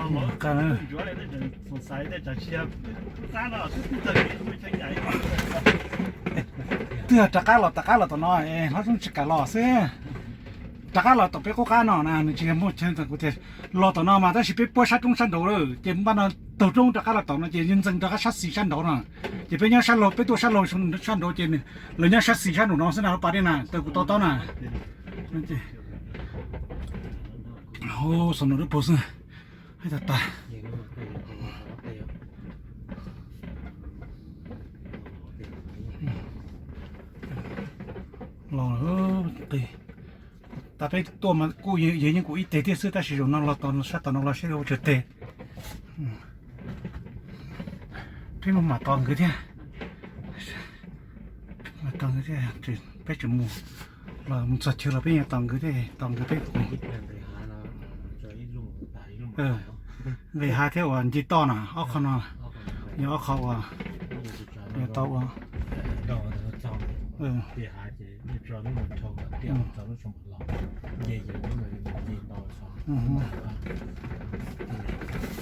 Qab na. Twb yog rov qab los, rov qab los tom no, hlob Txooj tsis kam los xwb. Rov qab los tom peb qub qab no na, nws tsis yog muaj chaw ntawm kuv tias los tom no mas tab sis peb puab sab roob sab nraud lawm, ces npaj no taug roob rov qab los tom no ces yeej ntxeev rov qab sab xis sab nraud no. Ces peb nyob sab laug, peb tuaj sab laug sab nraud ces lawv nyob sab xis sab nraud no xwb na, lub pas dej na, tau kuv to taub na. Xov nus dub pug xwb, ib tag tag. Los qis, tas peb tuaj mas kuj yog yeej kuv ib teg thiab xwb, tab sis zaum no los sab tom no los seb ua tsaug teg. Peb mus mam tos nkawd thiab. Tos nkawd thiab, peb tseem mus, los mus txog chaw los peb yuav tos nkawd thiab, tos nkawd peb. Nqis hav thiab uas nce toj na, ob qho no yog ob qho uas yog tau ua.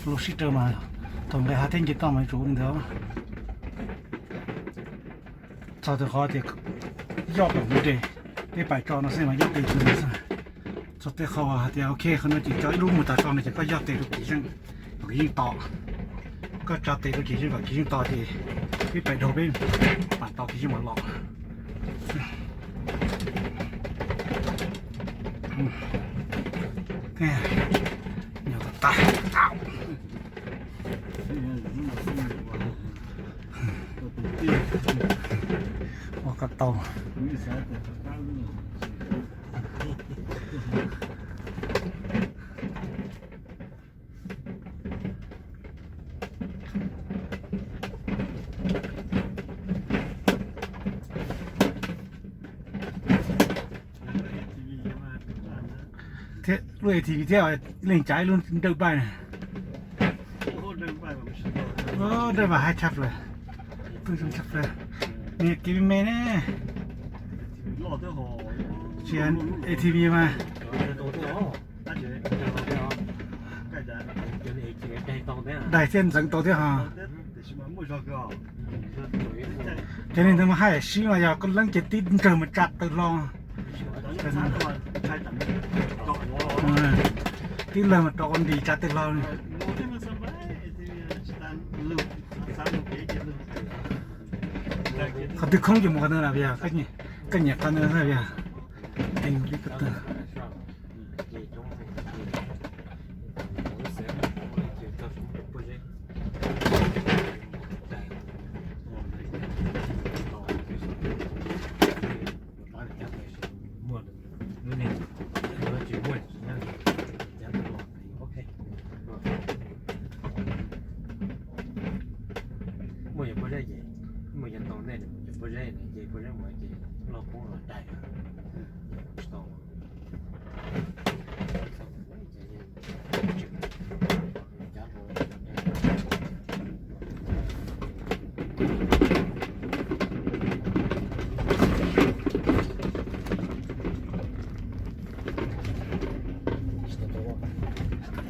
Lub sij hawm mas thaum nqis hav thiab nce toj mas yuav tsum ua li ntawd. Txog tej qhov tias yoj pem mus de, peb pais tso no xwb mas yoj tes tus ntawd xwb. Txog tej qhov hais tias ok, qhov no ces tso ib lub mus tas tso no ces koj yoj tes rau kev zeej, kom kev zeej to. Koj tso tes rau kev zeej kom kev zeej to ces peb pais dhau peb mam tos kev zeej mam los. Nyob tas tas. Ua koj tau. Thiab lub A T V thiab, leej tsav ib lub nrawj npaij na. Nrawj mas haib tshaj plaws, pw zoo tshaj plaws. Niag kev me me ne. Tsis, A T V mas. Daig thiaj ntxeev tau thiab ho. Cov neeg ntawd mas haj yam sib mas yog koj leeb ces tib nrawg mas tsa tawg hlo. Tib lawg mas rov ua nris tsa tawg hlo. Qhov twg khoob ces mus qhov ntawd na, koj nyiam qhov ntawd na. Muaj yog pob zeb ces, muaj yog tau nej cov pob zeb na ces pob zeb mus ces loj poob los daig tsis tau.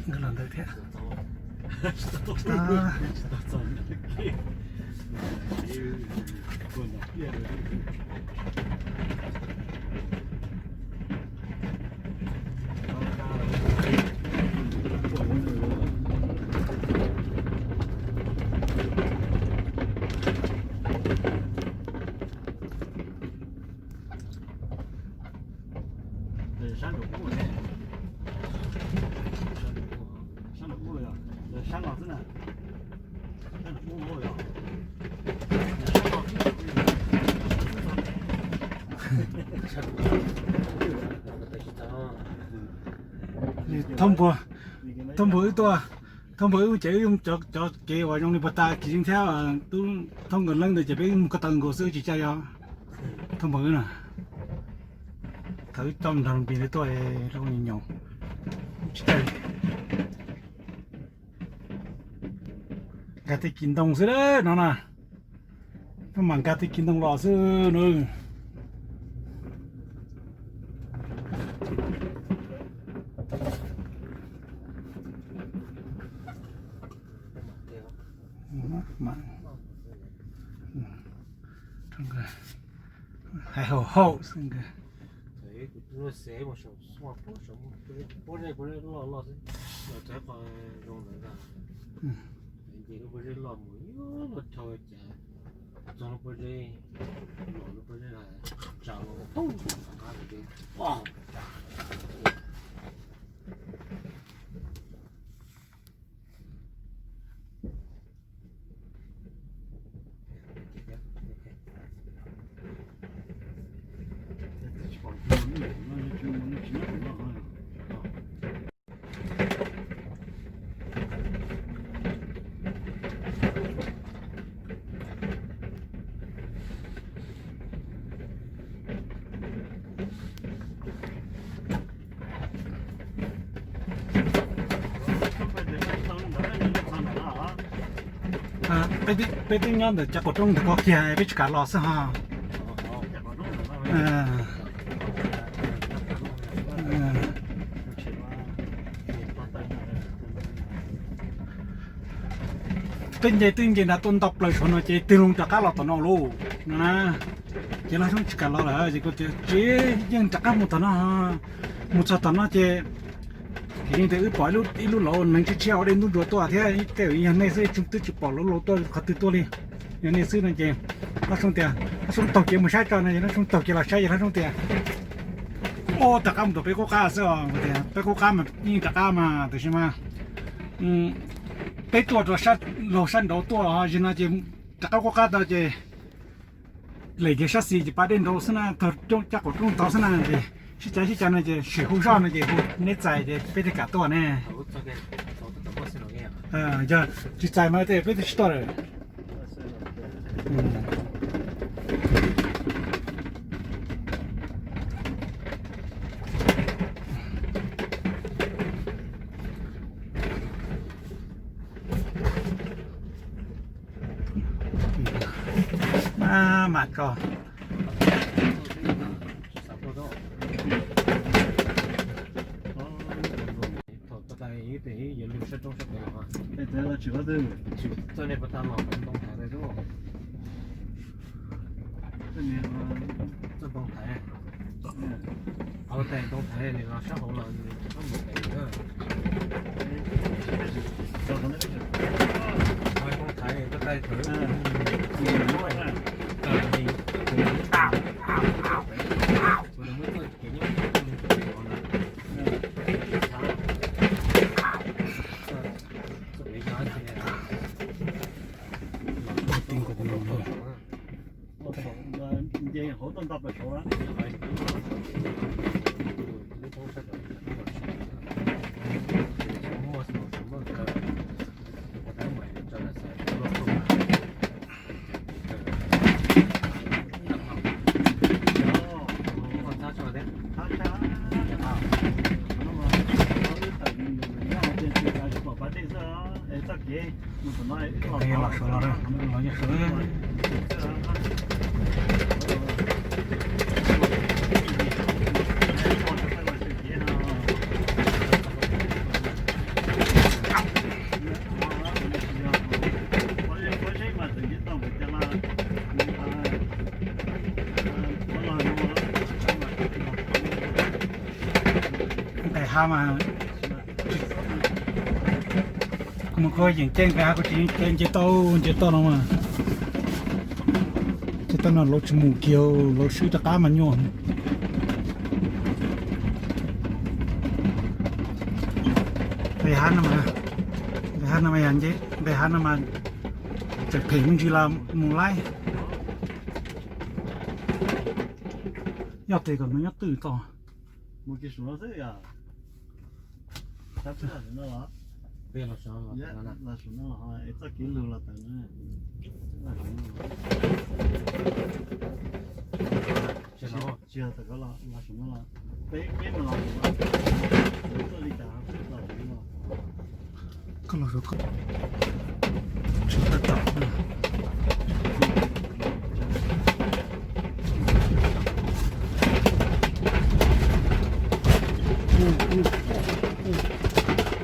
Nkawd los ntawd thiab. Sab nraum ub ne, sab nraum ub, sab no xwb na. Thaub npua, thaub npua wb tuaj, thaub npua wb ces wb cov kev uas zoo li puag ta Kiv Yeej thiab tub Thoob nkawd leej ntawd ces peb mus ko taw nkaus xwb tsis caj yog. Thaub npua wb na, thaum wb coj nrog Npis lawv tuaj zoo nyoos, tsis caj. Nkag tej kis ntoo xwb no na. Peb mam nkag tej kis ntoo los xwb na. Hauv hauv xwb nkawd. Puab zej puab zej loj loj xwb, los txog qhov zoo ntawd ntag. Nce lub puab zej loj mus yuav luag rhau cas, txog lub puab zej, los lub puab zej tsa los tub qab. Peb twb nyob ntawm cov qaum roob ntawm ko kiag peb tsis kam los xwb ho. Twb nce twb nce nrad tuaj ntau plaws saum no ces tig loo rov qab los tom no lauj no na. Ces Laj Soob tsis kam los lawm ces kuv tias tsis, yeej rov qab mus tom no, mus txog tom no ces Kiv Yeej tias wb pom ib lub laus neeg tshiab tshiab ua dej ntub ntsuav tuaj thiab tej yog nej xwb, twb tsis pom lub laus tuaj qhov twg tuaj li. Yog nej xwb no ces Laj Soob tias, Laj Soob taug kev mus saib tso no ces Laj Soob taug kev los saib ces Laj Soob tias, Ua rov qab mus tom peb qub qab xwb os. Kuv tias peb qub qab mas yeej rov qab mas tiam sis mas peb tuaj rau laug sab nraud tuaj, yog no ces rov qab qub qab tau ces lem kiag sab xis ces pas dej nraud xwb na, thaum caj qaum roob tod xwb na ces sib cav sib cav no ces sim hu zoj no ces hu neb txais ces peb thiaj kam tuaj ne. Yog tsis txais mas tej peb twb tsis tuaj lawm. Mas ko thaum tuaj tas ib tes yuav lug sab roob sab pem los, txog nej puas tau los ntoo thaiv txog ntoo thaiv, ua tes ntoo thaiv nws los sab hauv los nws tsis txhob mus pem na. Ntoo thaiv tuaj tas thaum Los sawv los, los sawv. Nqes hav mas kuv mus kuv yeem caij nqes hav kuv tsis yeej caij nce toj, nce toj no mas. Ces toj no lawv tsis mus kiag, lawv swb rov qab mas nyuaj. Nqes hav no mas, nqes hav no mas yog nce, nqes hav no mas tseem phem me ntsis los mus laib. Yog tes kom nws nyob twj toj. Koj los saum koj tsis tau tom.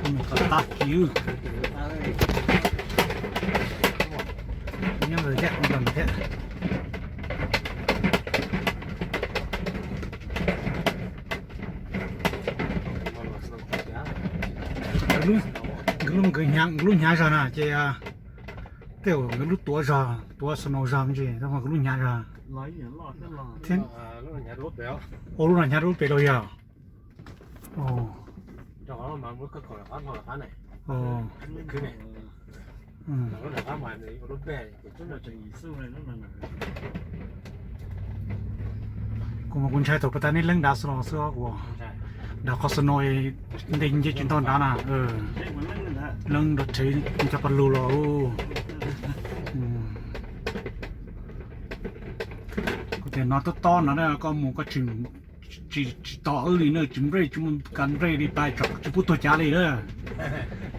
Nws qhov tag kiv. Nyob ntawd thiab, nyob ntawd thiab. Nkawd lub, nkawd lub hnyav, nkawd lub hnyav zog na ces tej zaum nkawd lub tuav zog, tuav snow zog me ntsis, nkawd lub hnyav zog. Thiab ua lub no hnyav rau lub pem los yog. Kuv mas kuv ntshai thaum puag ta nej leeb nrad xwb los xwb os, kuv nrad qhov snow nti nce tsis tau nrad na. Leeb nrad rhev cov pas lug los. Kuv tias no tob tob no koj mus koj tsis, tsis, tsis tos wb li na, tsis nprej tsis muaj kas nprej li, pais tsom tsis pub tuag cav li na.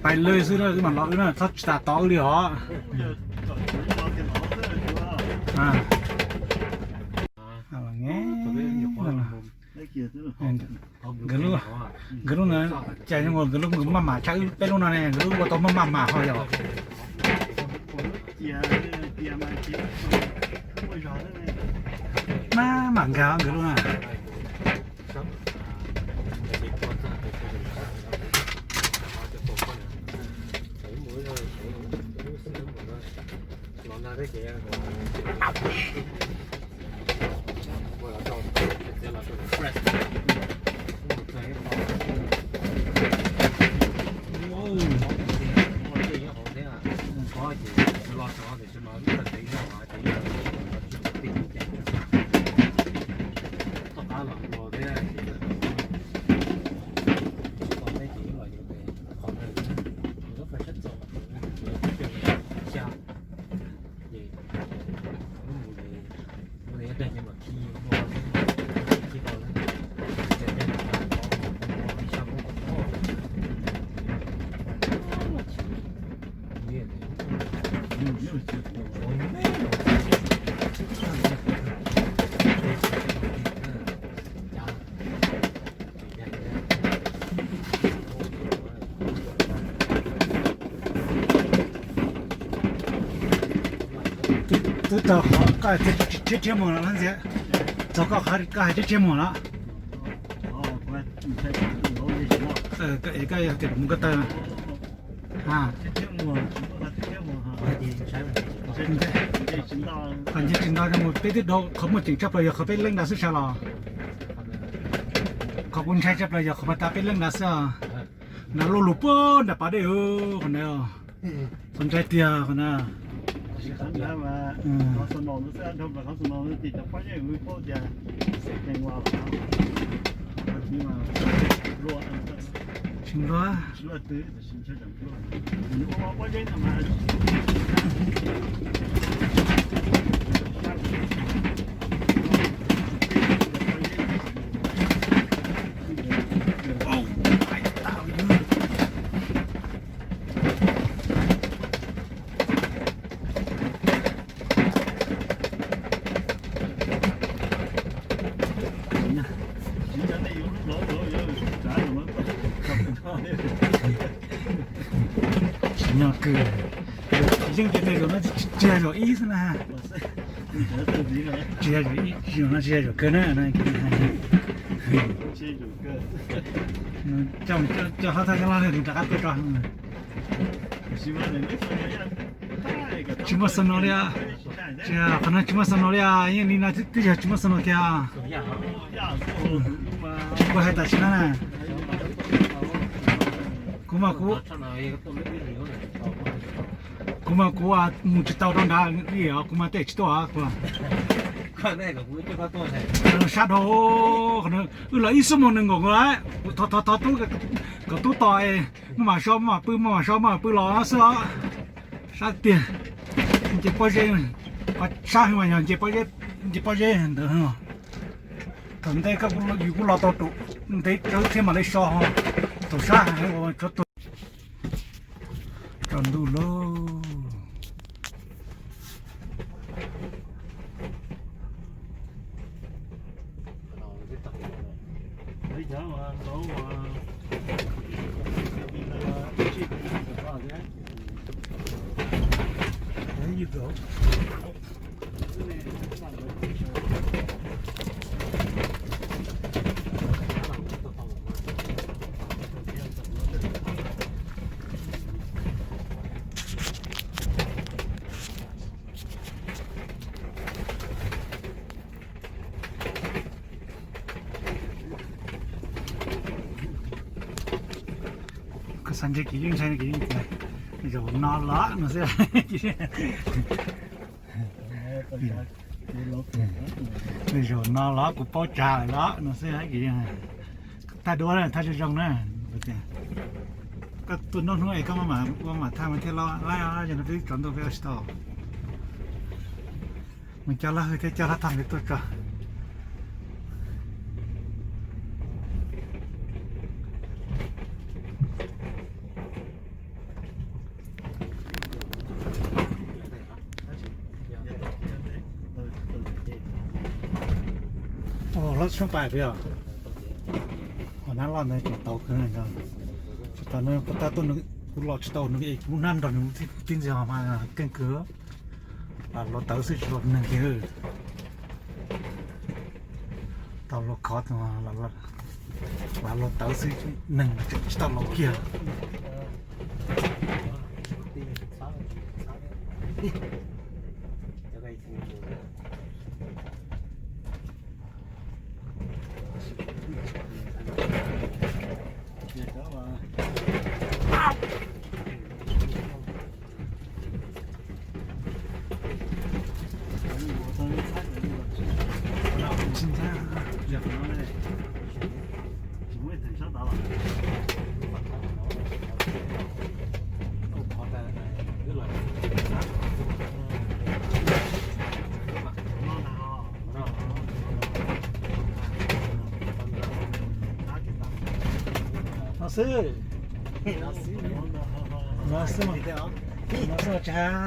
Pais lawm xwb na, wb mam los wb na, txhob tsis tas tos wb li os. Nkawd lub, nkawd lub no cas zoo nkaus nkawd lub nkawd maj mam tshaj wb peb lub no ne, nkawd lub ua tau maj maj mam ho yog. Maj mam nkag nkawd lub na. Twb txog qhov koj hais thiab tshiab tshiab mus lawm ntxiv, txog koj hais tshiab tshiab mus lawm. Koj yog tias mus ko taw. Qhov nce tsis nto mus peb twb do qhov muaj ceem tshaj plaws yog qhov peb leeb nrad xwb sas los. Qhov kuv ntshai tshaj plaws yog qhov pas tas peb leeb nrad xwb. Nrad loj lug puag nram pas dej qhov ntawd. Qhov ntshai tiag qhov na. Tsis nto. Tsis nyob kawg, yeej ces tej zaum no tsis yog zaum ib xwb na. Tsis yog zaum ib, zaum no tsis yog zaum kawg na. Coj, coj hlob thaj coj loj li rov qab tuaj tso. Tsis muaj xo no li, qhov no tsis muaj xo no li, yeej li no twb yog tsis muaj xo no kiag. Kuv hais tam sim no na, kuv mas kuv, kuv mas kuv mus tsis tau rau nrad li os, kuv mas tej tsis tuaj kuv. Sab dhau qhov no, wb los ib xuab moos nees nkaum lawm, thov thov tub kom tub tos, muaj mam so muaj mam pw, muaj mam so muaj mam pw los xwb os. Sab tiag, nce pob zeb, qhov sab heev mas yog nce pob zeb, nce pob zeb ntawd. Thaum ntej koj, yus kuj los tau ntev tsawv thiab mam li so, thaum sab heev ua tsov tuag. Tsaus ntuj lauj. Koj xav ntsia kiv yeej ntshai kiv yeej tias, zaum no los no xwb. Zaum no los kuv paub tsawg lawm los no xwb kiv. Thaj duab na, thaj zoo zoo na. Koj tuaj noj hnub es koj ua mam thaj mas thiaj loj laib os, yog no peb rov ntua peb ua tsis tau. Mus coj Laj Hwj thiab coj Laj Thoj nkawd tuaj tso. Hlob Xyooj Pais peb os. Hos nab loj ntawd tseem tau kawg. Tsis tas no kuv tab tuaj, kuv los tsis tau nws es kuv nab nrog nws tib ntxiv mas keej kawg. Lam los tawv xwb tsis los neeg kiag. Tau los khov, lam los tawv xwb neeg tsis tau los kiag. No xwb, no xwb, no xwb mas tsis hais,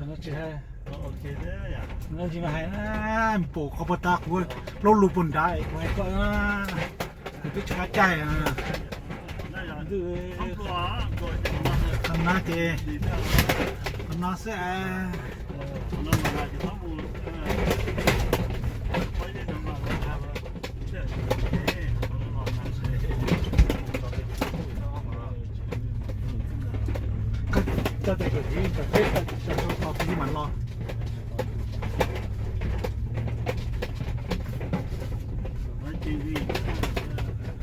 no tsis hais, no tsis mas hais na, pum qhov puag ta kuv plaub lus puag nrad kuv hais koj na, kuv twb tsis qab caij. Qhov no ces, qhov no xwb. Koj tau tes kom tib tau teb tau tau tau tib mam los.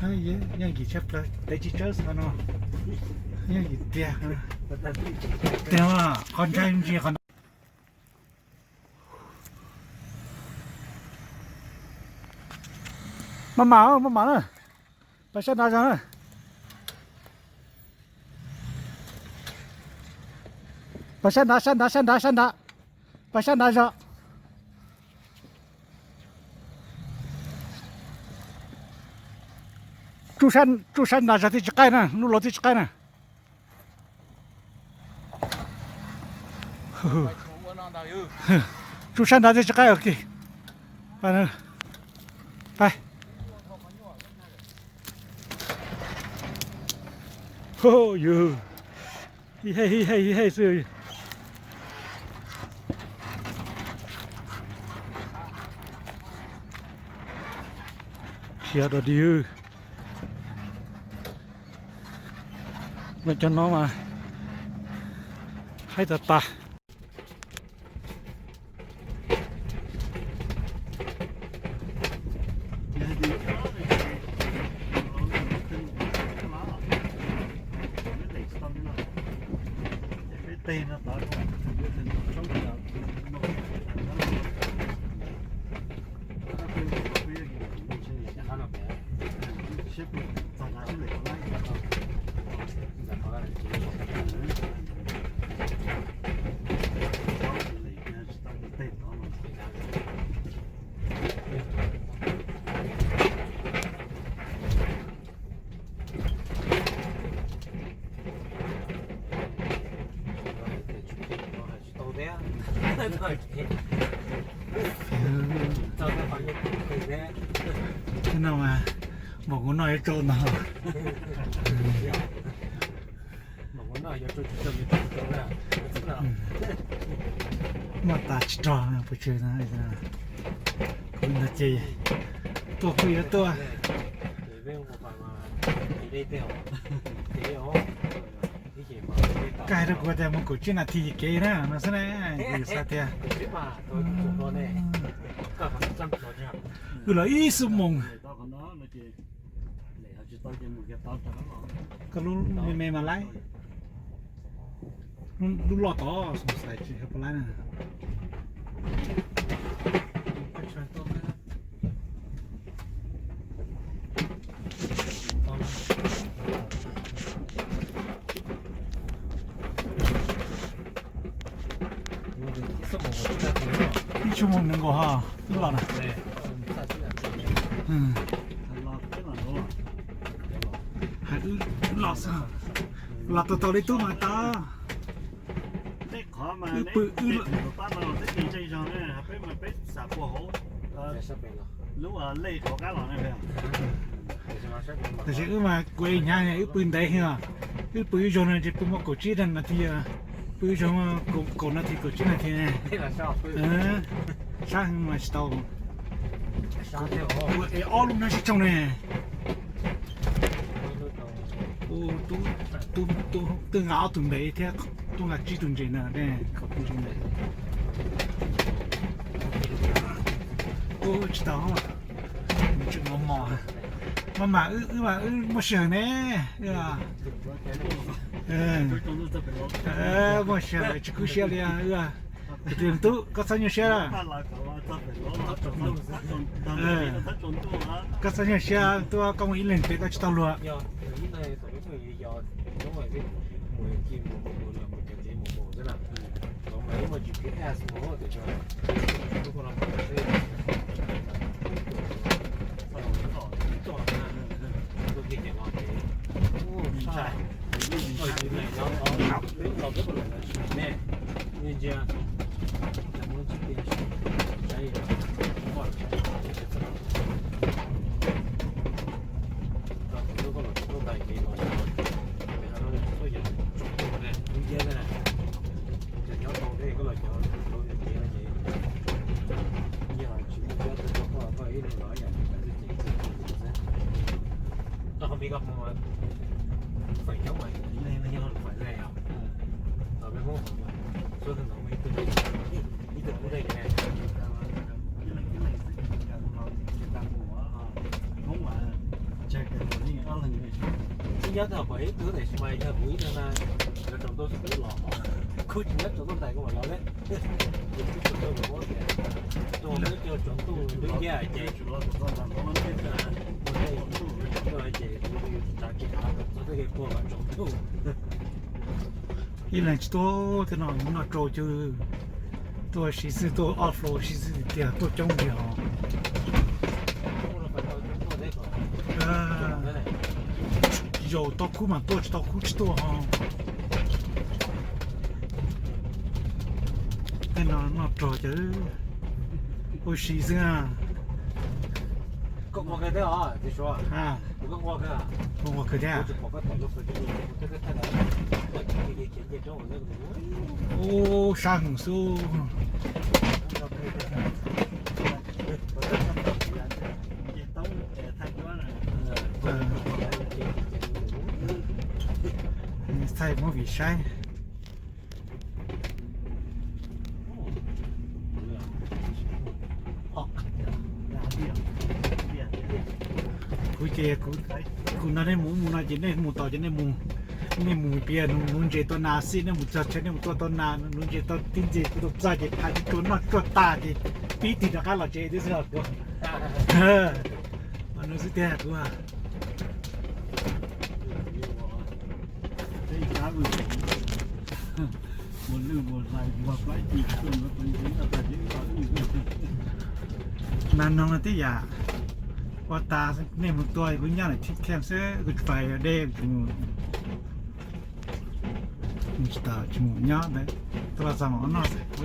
Yooj yim tshaj plaws, tev tsis tsawb xwb no. Yooj yim tiag. Tiag, qhov ntshai ntsia qhov. Maj mam, maj mam na. Pais sab nrad zog na. Pais sab nrad, sab nrad, sab nrad, sab nrad. Pais sab nrad zog. Tsuj sab nrad zog thiaj tsis qaij na, lub laus thiaj tsis qaij na. Tsuj sab nrad thiaj tsis qaij. Pais. Yus, hib hej hib hej hib hej xwb. Siab dog dig. Los cov no mas haib tas tas. Tsis tau thiab. Tsis tau thiab, qhov nyuaj kawg thiab. Tsis no mas npaum kuv noj ib rau ntag. Noj tas tsis rog pes tsawg no. Kuv ntag ces tuaj kuj yuav tuaj. Koj hais rau kuv tias mus kaum tsib nas this ces kev na no xwb ne, kuv xav tias wb los ib xuab moos. Koj lub me me mas laib. Lub loj tod xav tsis yog puas laib na. Ib xuab moos nees nkaum ha, wb los na. Wb los xwb, los tau tau li tub mas tau. Wb pw wb Tam sis wb mas kuv hnyav wb pw ntev heev, wb pw ib zaug no ces pw muaj kaum tsib nas this, pw ib zaug kaum nas this kaum tsib nas this ne. Sab heev mas tsis tau. Ua es ob lub hnab sib tshooj ne. Twb nqa ob tug ntev thiab, twb nqa tsib tug ntses na, kaum tug ntses na. Ub, tsis tau, tseem mos mos. Maj mam wb, wb mas wb muaj sij hawm ne. Muaj sij hawm tsis kub siab li. Tus tub, koj txhob nyuaj siab. Koj txhob nyuaj siab, tuaj koj mus ib leeg pem koj tsis tau luag. Tsis nyob tau pom ib tug tab sis mas yog kuv ib tug na, nyob rau ntuj kuv los, kuv tsis nyob rau ntuj ntais kuv mam los li. Kuv tsis tau kuv tias rau ntuj rau ntuj ntub ncaj ces, ces kuv yuav tsav kev txog tej kev puag kom tsaus ntuj. Ib leeg tsis tuaj tej no, noj rau cwb, tuaj siv xwb, tuaj off road siv xwb tiag, tuaj coob tiag os. Zaum tau khub mas tuaj, tsis tau khub tsis tuaj os. Tej no noj rau cwb, ua si xwb. Koj ua kawg thiab os, Txiv Suav? Ua kawg thiab. Ub, sab heev xwb. Thaij movie saib. Kuv ces kuv nrog nej mus, mus no ces nej mus tod ces nej mus, nej mus piav nuv ntses tau nas xij, nej mus txog chaw nej mus tua tau nas, nuv ntses tau tib ntxi, kuv tau txog ces phav tsuag tsuag noj tsuag tas ces pib tig rov qab los tsev twb xwb os kuv. Nuv xwb tiag kuv. Nas noog no tib yam, ua tas nej mus tua kuv nyob lawm thib kheej xwb, kuv tsis pais deb, tsis mus, tsis tau, tsis mus nyob ntawd, tuaj los txog mam ua noj xwb.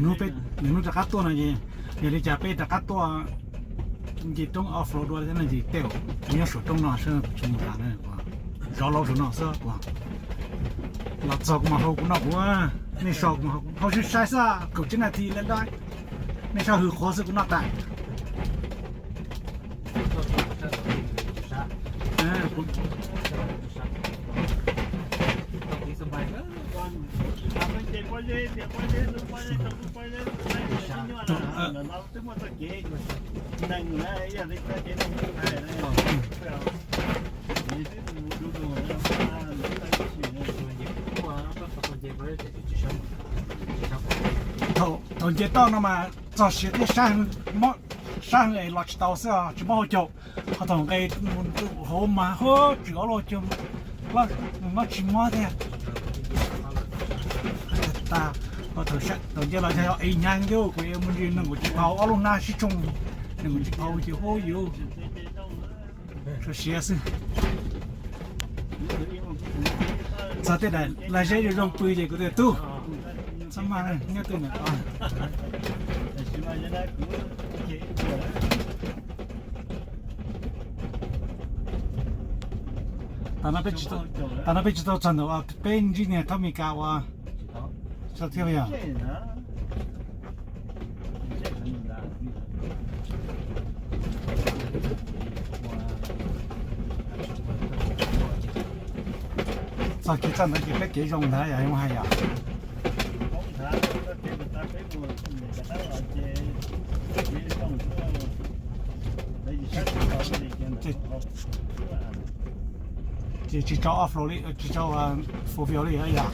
Nws hnub rov qab tuaj no ces yog li cas peb rov qab tuaj nce roob off road dua thiab no ces tej zaum nyob saum roob no seb tsis mus tas na, zov laus saum no xwb. Los txog kuv mam hau kuv noj kuv, nej so kuv mam hau, hau saib saib xwb, kaum tsib nas this lawm, nej so hws qhuav xwb kuv noj tas. Thaum nce toj no mas txog siav thiab sab heev, mob sab heev es los tsis tau xwb, tsis mob hauv caug. Ho thaum nqes hauv mas huab tswm ob lub caug, mob tsis mob thiab. Thaum nce los yog ev hnyav thiab, kuv ev mus ntsis nees nkaum tsib phaus, ob lub hnab sib tshooj nees nkaum tsib phaus ces huab yuv, siav xwb. Txog tej daim laj zeb zoo zoo pw ces kuv tias tub, txhob maj, nyob twj ywm. Tam no peb tsis tau txog ntawm uas peb ntsib niag thab Mes Kas uas, tso thiab yog. Txog kev txoj ntawd ces peb kev zoo ntawd yog zoo hais yom. Ces tsis tso off road li, tsis tso four wheel li yom.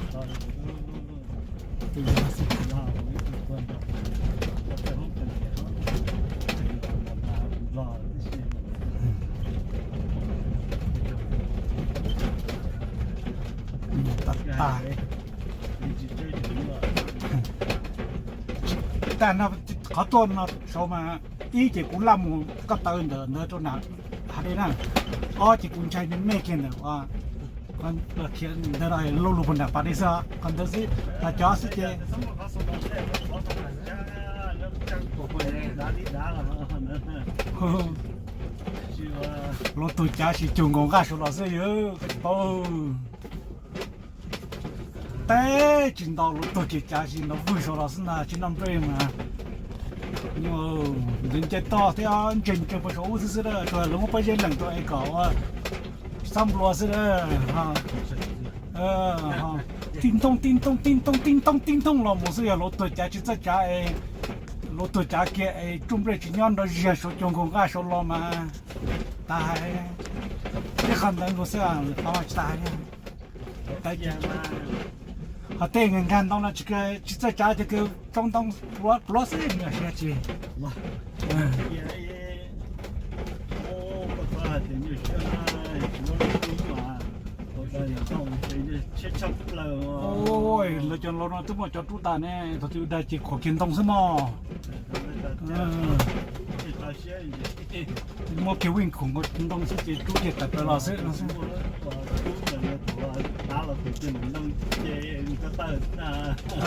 Tag no qhov tuaj no saud mas, ib ces kuv laj mus koj taw ntawm ntawd rau nram hav dej na, ob ces kuv ntshai me me kiag ntawm ntawd, lub lug puag nram pas dej xwb, qhov ntawd xwb, tas cov xwb ces lub tuag cav tsis cuag nkaus nqaj saud los xwb yog paub. Teb tsis ntau, lub tuag ces cav tsis ntau, vwg saud los xwb ntag, tsis noj nplej mas. Ntawd nce toj thiab ntseeg ntseeg puag saum ub xwb xwb, tsuas lawv muab pob zeb lees rau es kom ua txhob nplua xwb. Tib ntooj tib ntooj tib ntooj tib ntooj tib ntooj los mus xwb, yog lub tuag cav tsis txawj cav, lub tuag cav kiag es tsuj nplej tsis nyob nrog ziag saud cuag nkaus nqaj saud los mas tas hais. Tib qhov ntawd nkaus xwb, lwm qhov mas tsis tas hais. Ho tej nkag ntoo no tsis txawj cav ces kws tsoo ntoo pluav xwb, nyuaj siab tsis. Lawv cov laus no twb muaj cov rub tas ne, thaum twg dag ces khuam kiag ntoo xwb mog. Muab kiag vij khuam ntoo xwb ces rub kiag tawm plaws los xwb no xwb.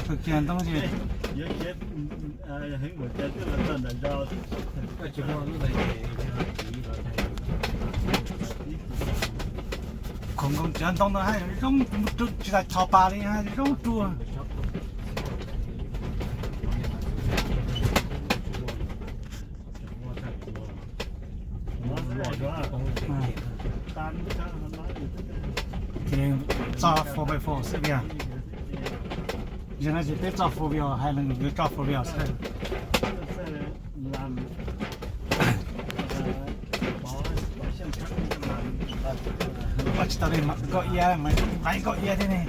Khuam kiag ntoo ces khuam nkoos cov ntoo no haj zoo, tsis tas txhos pas li, haj zoo ruaj. Ces tso four by four xwb tiag. Yog no ces peb tso four wheel, hais lawv tso four wheel xwb. Ua tsis tau li, nkauj iab mas, nkauj iab thiab ne.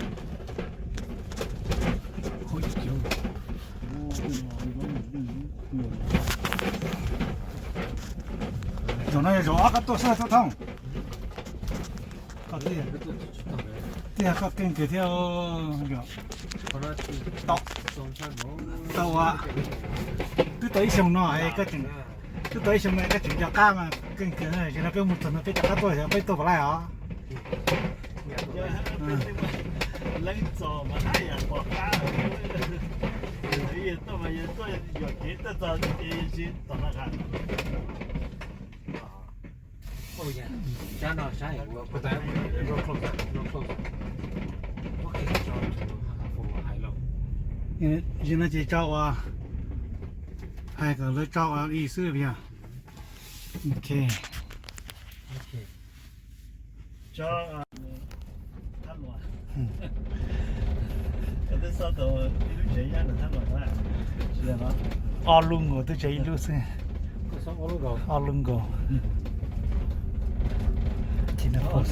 Zaum no yog zaum ob koj tuaj xwb Txawj Thoob. Koj twb yog koj keej kawg thiab. Tau ua, twb tau ib xyoos no, twb tau ib xyoos no koj tseem nco qab mas keej kawg. Tam sim no peb mus txog no peb rov qab tuaj, peb tuaj puas laij os? Yog no ces tso ua, hais kom lawv tso ua li xwb yog. Ok. Ob lub nkaus twb tseem ib lub xwb. Ob lub nkaus. Ces no pus.